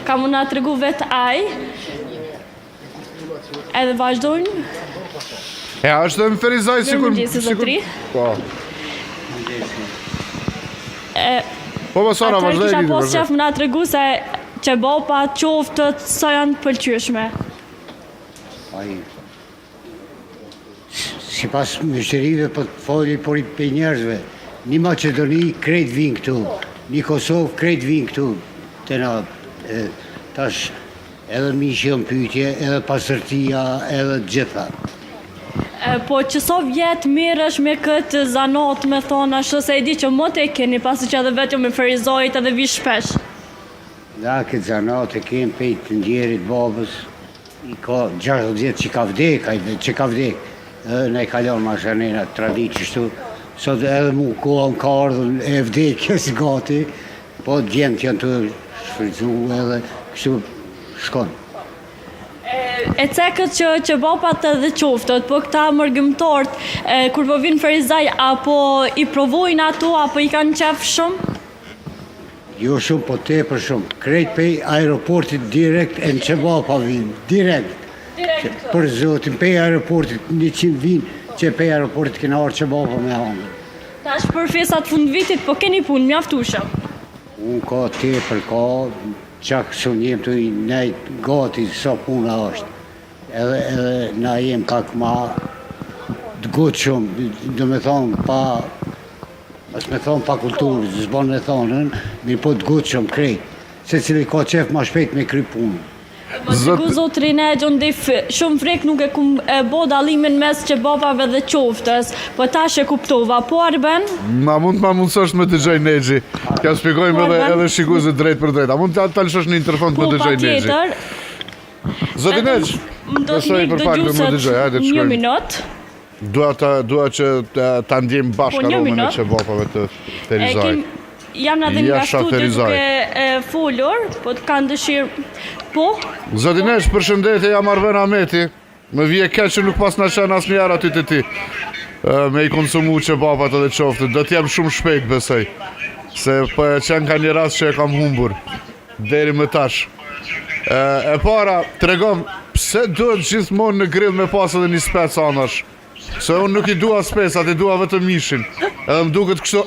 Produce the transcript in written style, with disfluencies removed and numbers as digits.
Ka me na tregu vetë ai. Edhe vazhdojmë. E, a është në Ferizaj sikur... Mirëmëngjesi, zotri. Po. Po, po, Sara, Atëherë vazhdoj kisha Lili, pas vazhdoj. qef me na tregu se qebapat, qoftet, sa janë të pëlqyeshme. Ai sipas myshterive po të foli por i pe njerëzve. Një Maqedoni krejt vinë këtu, një Kosovë krejt vinë këtu. Te na e, tash edhe mishi janë pyetje, edhe pastërtia, edhe të gjitha. E, Po që sa vjet merresh me këtë zanat me thonë ashtu se e di që mot e keni pasi që edhe vetë jam e Ferizajt edhe vi shpesh. Na këtë zanat e kem pej të ndjerit babës, i ka 60 vjet që ka vdek, ai vetë që ka vdek. Edhe na i kalon mashanena traditë qështu. Sot edhe mu koha më ka ardhur e vdekjes gati, po djemtë janë të shfrytzu edhe kështu shkon. E cekët që qebapat edhe qoftet, po këta mërgimtarët, e, kur po vinë Ferizaj, apo i provojnë ato, apo i kanë qef shumë? Jo shumë, po tepër shumë. Krejt pej aeroportit direkt e në qebapa vinë, direkt. Direkt. Për zotin, pej aeroportit, 100 vinë që pej aeroportit kena ardhë qebapa me hangër. Tash për festat fund vitit, po keni punë mjaftueshëm. Unë ka tepër, ka qak së jem të i nejt gati sa puna është. Edhe, edhe na jem pak ma të gutshëm, do me thonë pa, mos me thonë pa kulturë, s'bon me thonën, mirë po të gutshëm krejt. Se cili ka qef ma shpejt me kry punën. Më tregu zotri Nexh, unë di shumë frek nuk e kum e bo dallimin mes qebapave dhe qoftës, po tash e kuptova. Po Arben? Ma mund të ma mundësosh të më dëgjoj Nexhi. T'ja shpjegojmë Po, edhe Arben. edhe shikuesit drejt për drejt. A mund ta ta lëshosh në interfon të Po më dëgjoj Nexhi? patjetër. Zoti Nexh, Më do të besoj nik për pak do më dëgjueset dëgjoj. Hajde të një shkojmë. minut. Dua ta dua që ta, ta ndjejmë bashkë Po, një aromën e minut. qebapave të E Ferizajt. kem jam edhe nga Jasha studio Ferizaj. duke e, folur, po të kanë dëshirë. Po, Zoti Nexh, përshëndetje, jam Arben Ahmeti. Më vije keq që nuk pas na qenë asnjëherë aty te ti. Ë, Me i konsumu qebapat edhe qoftet. Do të jem shumë shpejt, besoj. Se po e qenë ka një rast që e kam humbur. Deri më tash. Ë, E para, tregom, pse duhet gjithmonë në grill me pas edhe një spec anash? Se unë nuk i dua specat, i dua vetëm mishin. Edhe më duket kështu.